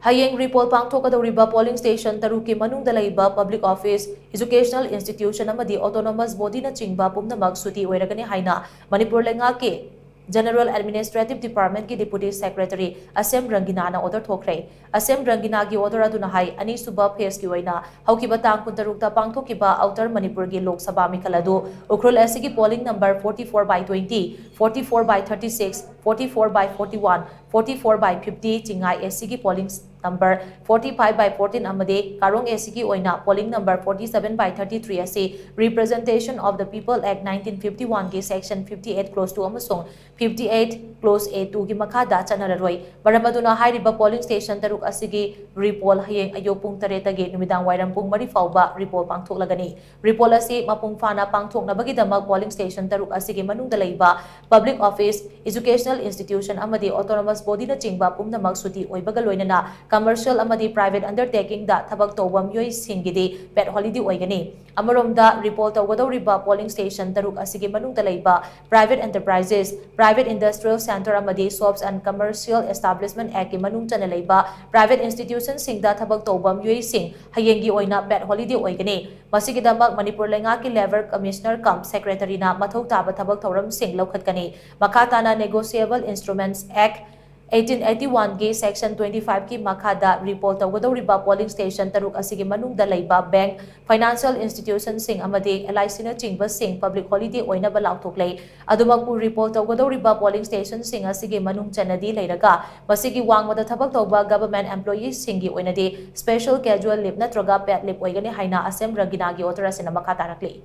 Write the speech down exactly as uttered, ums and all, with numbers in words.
ꯍꯌꯦꯡ ꯔꯤꯄꯣꯜ ꯄꯥꯡꯊꯣꯛꯀꯗꯧꯔꯤꯕ polling station ꯇꯔꯨꯛꯀꯤ ꯃꯅꯨꯡꯗ ꯂꯩꯕ ꯄꯕ꯭ꯂꯤꯛ ꯑꯣꯐꯤꯁ, ꯏꯖꯨꯀꯦꯁꯅꯦꯜ ꯏꯟꯁꯇꯤꯇ꯭ꯌꯨꯁꯟ ꯑꯃꯗꯤ ꯑꯣꯇꯣꯅꯣꯃꯁ ꯕꯣꯗꯤꯅꯆꯤꯡꯕ ꯄꯨꯝꯅꯃꯛ ꯁꯨꯇꯤ ꯑꯣꯏꯔꯒꯅꯤ ꯍꯥꯏꯅ ꯃꯅꯤꯄꯨꯔ ꯂꯩꯉꯥꯛꯀꯤ ꯖꯦꯅꯔꯦꯜ ꯑꯦꯗꯃꯤꯅꯤꯁꯇ꯭ꯔꯦꯇꯤꯚ ꯗꯤꯄꯥꯔꯠꯃꯦꯟꯠꯀꯤ ꯗꯤꯄꯨꯇꯤ ꯁꯦꯀ꯭ꯔꯦꯇꯔꯤ ꯑꯁꯦꯝ ꯔꯪꯒꯤꯅꯥꯅ ꯑꯣꯔꯗꯔ ꯊꯣꯛꯈ꯭ꯔꯦ꯫ ꯑꯁꯦꯝ ꯔꯪꯒꯤꯅꯥꯒꯤ ꯑꯣꯔꯗꯔ ꯑꯗꯨꯅ ꯍꯥꯏ, ꯑꯅꯤꯁꯨꯕ ꯐꯦꯖꯀꯤ ꯑꯣꯏꯅ ꯍꯧꯈꯤꯕ ꯇꯥꯡ ꯀꯨꯟꯇꯔꯨꯛꯇ ꯄꯥꯡꯊꯣꯛꯈꯤꯕ ꯑꯥꯎꯇꯔ ꯃꯅꯤꯄꯨꯔꯒꯤ ꯂꯣꯛ ꯁꯚꯥ ꯃꯤꯈꯜ ꯑꯗꯨ ꯎꯈ꯭ꯔꯨꯜ ꯑꯦꯁ ꯁꯤꯒꯤ polling number forty-four by twenty, forty-four by thirty-six, forty-four by fifty-one, forty-four by fifty, Chingai ꯑꯦꯁ ꯁꯤꯒꯤ polling number forty-five by fourteen ꯑꯃꯗꯤ ꯀꯥꯔꯣꯡ ꯑꯦꯁ ꯁꯤꯒꯤ ꯑꯣꯏꯅ polling number forty-seven by thirty-three ꯑꯁꯤ Representation of the People Act nineteen fifty-oneꯒꯤ section fifty-eight clause two ꯑꯃꯁꯨꯡ fifty-eight clause A twoꯒꯤ ꯃꯈꯥꯗ ꯆꯠꯅꯔꯔꯣꯏ꯫ ꯃꯔꯝ ꯑꯗꯨꯅ ꯍꯥꯏꯔꯤꯕ ꯄꯣꯂꯤꯡ ꯁ꯭ꯇꯦꯁꯟ ꯇꯔꯨꯛ ꯑꯁꯤꯒꯤ ꯔꯤꯄꯣꯜ ꯍꯌꯦꯡ ꯑꯌꯨꯛ ꯄꯨꯡ ꯇꯔꯦꯠꯇꯒꯤ ꯅꯨꯃꯤꯗꯥꯡ ꯋꯥꯏꯔꯝ ꯄꯨꯡ ꯃꯔꯤ ꯐꯥꯎꯕ ꯔꯤꯄꯣꯜ ꯄꯥꯡꯊꯣꯛꯂꯒꯅꯤ꯫ ꯔꯤꯄꯣꯜ ꯑꯁꯤ ꯃꯄꯨꯡ ꯐꯥꯅ ꯄꯥꯡꯊꯣꯛꯅꯕꯒꯤꯗꯃꯛ ꯄꯣꯂꯤꯡ ꯁ꯭ꯇꯦꯁꯟ ꯇꯔꯨꯛ ꯑꯁꯤꯒꯤ ꯃꯅꯨꯡꯗ ꯂꯩꯕ ꯄꯕ꯭ꯂꯤꯛ ꯑꯣꯐꯤꯁ, ꯏꯖꯨꯀꯦꯁꯅꯦꯜ ꯏꯟꯁꯇꯤꯇ꯭ꯌꯨꯁꯟ ꯑꯃꯗꯤ ꯑꯣꯇꯣꯅꯣꯃꯁ ꯕꯣꯗꯤꯅꯆꯤꯡꯕ ꯄꯨꯝꯅꯃꯛ ꯁꯨꯇꯤ ꯑꯣꯏꯕꯒ ꯂꯣꯏꯅꯅ ꯀꯃꯔꯁꯤꯌꯦꯜ ꯑꯃꯗꯤ ꯄ꯭ꯔꯥꯏꯚꯦꯠ ꯑꯟꯗꯔꯇꯦꯀꯤꯡꯗ ꯊꯕꯛ ꯇꯧꯕ ꯃꯤꯑꯣꯏꯁꯤꯡꯒꯤꯗꯤ ꯄꯦꯗ ꯍꯣꯂꯤꯗꯦ ꯑꯣꯏꯒꯅꯤ꯫ ꯑꯃꯔꯣꯝꯗ, ꯔꯤꯄꯣꯜ ꯇꯧꯒꯗꯧꯔꯤꯕ ꯄꯣꯂꯤꯡ ꯁ꯭ꯇꯦꯁꯟ ꯇꯔꯨꯛ ꯑꯁꯤꯒꯤ ꯃꯅꯨꯡꯗ ꯂꯩꯕ ꯄ꯭ꯔꯥꯏꯚꯦꯠ ꯑꯦꯟꯇꯔꯄ꯭ꯔꯥꯏꯖꯦꯁ, ꯄ꯭ꯔꯥꯏꯚꯦꯠ ꯏꯟꯗꯁꯇ꯭ꯔꯤꯌꯦꯜ ꯁꯦꯟꯇꯔ ꯑꯃꯗꯤ ꯁꯣꯞꯁ ꯑꯦꯟ ꯀꯃꯔꯁꯤꯌꯦꯜ ꯑꯦꯁꯇꯥꯕ꯭ꯂꯤꯁꯃꯦꯟꯠ ꯑꯦꯛꯀꯤ ꯃꯅꯨꯡ ꯆꯟꯅ ꯂꯩꯕ ꯄ꯭ꯔꯥꯏꯚꯦꯠ ꯏꯟꯁꯇꯤꯇ꯭ꯌꯨꯁꯟꯁꯤꯡꯗ ꯊꯕꯛ ꯇꯧꯕ ꯃꯤꯑꯣꯏꯁꯤꯡ ꯍꯌꯦꯡꯒꯤ ꯑꯣꯏꯅ ꯄꯦꯗ ꯍꯣꯂꯤꯗꯦ ꯑꯣꯏꯒꯅꯤ꯫ ꯃꯁꯤꯒꯤꯗꯃꯛ ꯃꯅꯤꯄꯨꯔ ꯂꯩꯉꯥꯛꯀꯤ ꯂꯦꯕꯔ ꯀꯃꯤꯁꯅꯔ ꯀꯝ ꯁꯦꯀ꯭ꯔꯦꯇꯔꯤꯅ ꯃꯊꯧ ꯇꯥꯕ ꯊꯕꯛ ꯊꯧꯔꯝꯁꯤꯡ ꯂꯧꯈꯠꯀꯅꯤ꯫ ꯃꯈꯥ ꯇꯥꯅ Negotiable Instruments Act eighteen eighty-oneꯒꯤ section twenty-fiveꯀꯤ ꯃꯈꯥꯗ ꯔꯤꯄꯣꯜ ꯇꯧꯒꯗꯧꯔꯤꯕ ꯄꯣꯂꯤꯡ ꯁ꯭ꯇꯦꯁꯟ ꯇꯔꯨꯛ ꯑꯁꯤꯒꯤ ꯃꯅꯨꯡꯗ ꯂꯩꯕ ꯕꯦꯡꯛ, ꯐꯥꯏꯅꯥꯟꯁꯤꯌꯦꯜ ꯏꯟꯁꯇꯤꯇ꯭ꯌꯨꯁꯟꯁꯤꯡ ꯑꯃꯗꯤ ꯑꯦꯜ ꯑꯥꯏ ꯁꯤꯅꯆꯤꯡꯕꯁꯤꯡ ꯄꯕ꯭ꯂꯤꯛ ꯍꯣꯂꯤꯗꯦ ꯑꯣꯏꯅꯕ ꯂꯥꯎꯊꯣꯛꯂꯦ꯫ ꯑꯗꯨꯃꯛꯄꯨ, ꯔꯤꯄꯣꯜ ꯇꯧꯒꯗꯧꯔꯤꯕ ꯄꯣꯂꯤꯡ ꯁ꯭ꯇꯦꯁꯟꯁꯤꯡ ꯑꯁꯤꯒꯤ ꯃꯅꯨꯡ ꯆꯟꯅꯗꯤ ꯂꯩꯔꯒ, ꯃꯁꯤꯒꯤ ꯋꯥꯡꯃꯗ ꯊꯕꯛ ꯇꯧꯕ ꯒꯚꯔꯟꯃꯦꯟꯠ ꯑꯦꯝꯄ꯭ꯂꯣꯌꯤꯁꯤꯡꯒꯤ ꯑꯣꯏꯅꯗꯤ ꯁ꯭ꯄꯦꯁꯦꯜ ꯀꯦꯖꯨꯑꯦꯜ ꯂꯤꯚ ꯅꯠꯇ꯭ꯔꯒ ꯄꯦꯗ ꯂꯤꯚ ꯑꯣꯏꯒꯅꯤ ꯍꯥꯏꯅ ꯑꯁꯦꯝ ꯔꯪꯒꯤꯅꯥꯒꯤ ꯑꯣꯔꯗꯔ ꯑꯁꯤꯅ ꯃꯈꯥ ꯇꯥꯔꯛꯂꯤ꯫